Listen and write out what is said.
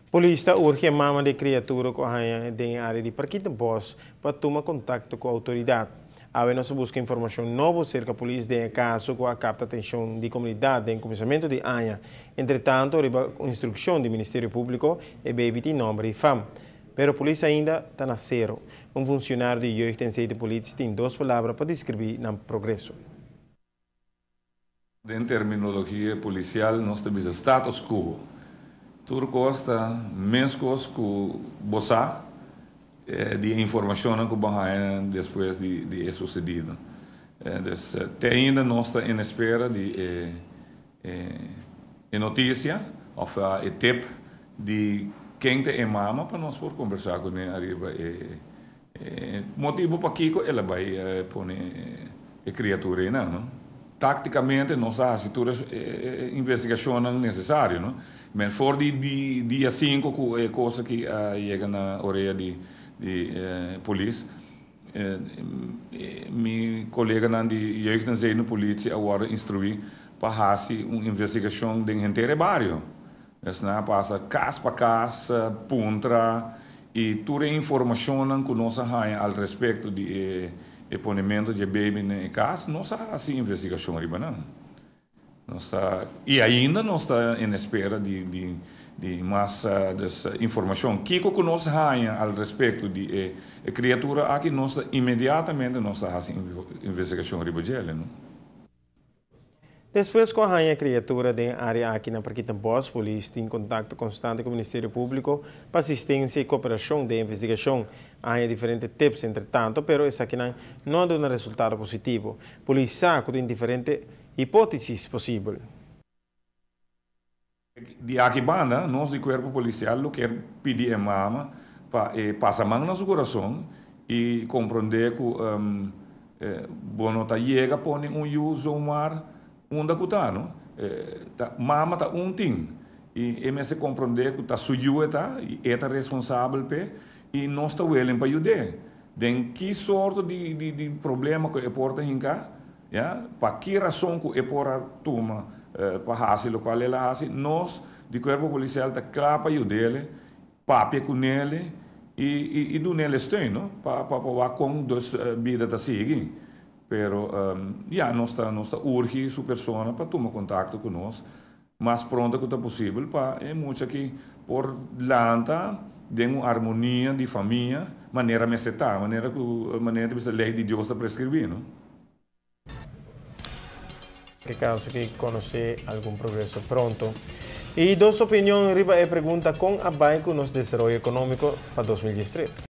Polis ta urgi mama di kriatura ku haña den área di Parkietenbos pa tuma kontakto ku outoridat. Awe nos a buska informashon nobo serka polis den e kaso ku a kapta atenshon di komunidat den kuminsamentu di aña. Entretantu, riba instrukshon di Ministerio Públiko, e baby tin nòmber i fam. Pero polis ainda ta na sero. Un funshonario di Jeugd en Zedenpolitie tin dos palabra pa deskribí nan progreso. Den terminologia polisial nos ta bisa status quo. Tur kos ta meskos ku bo sa di e informashonnan ku bo haña despues di e susedido. Dus te ainda nos ta en espera di e notisia òf e tip di ken ta e mama pa nos por kombersá kuné ariba e E motibu pakiko el a bai pone e kriatura einan, no? Taktikamente nos a hasi tur e investigashonnan nesesario, no? Men for di dia sinku ku e kos aki a yega na orea di polis, mi koleganan di Jeugd en Zedenpolitie a wòrdu instruí pa hasi un investigashon den henter e bario. Esnan a pasa kas pa kas, puntra i tur e informashonnan ku nos a haña al respekto di e ponementu dje baby den e kas, nos a hasi investigashon riba nan. Nos ta, i ainda nos ta en espera di di mas dus informashon. Kiko ku nos haña al respekto di e kriatura aki, nos ta inmediatamente nos ta hasi investigashon riba djele, no. Despues ku a haña e kriatura den e área aki na Parkietenbos, polis tin kontakto konstante ku Ministerio Públiko pa asistensia i koperashon den e investigashon. A haña diferente tips entretanto, pero esakinan no a duna resultado positivo. Polis sa ku tin diferente hipótesis posibel. Di aki banda, nos di Cuerpo Policial lo kier pidi e mama pa e pasa man na su corazon y comprende cu bo no ta yega pone un yu zomaar unda cu ta, no. Ta mama ta un tin y e mester comprende cu ta su yu e ta y e ta responsabel p'e y nos ta willing pa yud'e. Den ki sorto di problema cu e por ta hinca, Ya, pa ki rason ku e por a tuma pa hasi lokual el a hasi, nos di Kuerpo Polisial ta kla pa yud'el, papia ku nel i i dun'el e steun, no, pa pa wak kon dus bida ta sigui. Pero ya, nos ta nos ta urgi su persona pa tuma kontakto ku nos mas pronto ku ta posibel pa e mucha aki por lanta den un armonia di famia manera mester ta, manera ku manera ta bisa lei di Dios ta preskribí, no. E caso ki conoce algun progreso pronto. Y dos opinion riba e pregunta con a bay cu nos desaroyo economico pa 2013.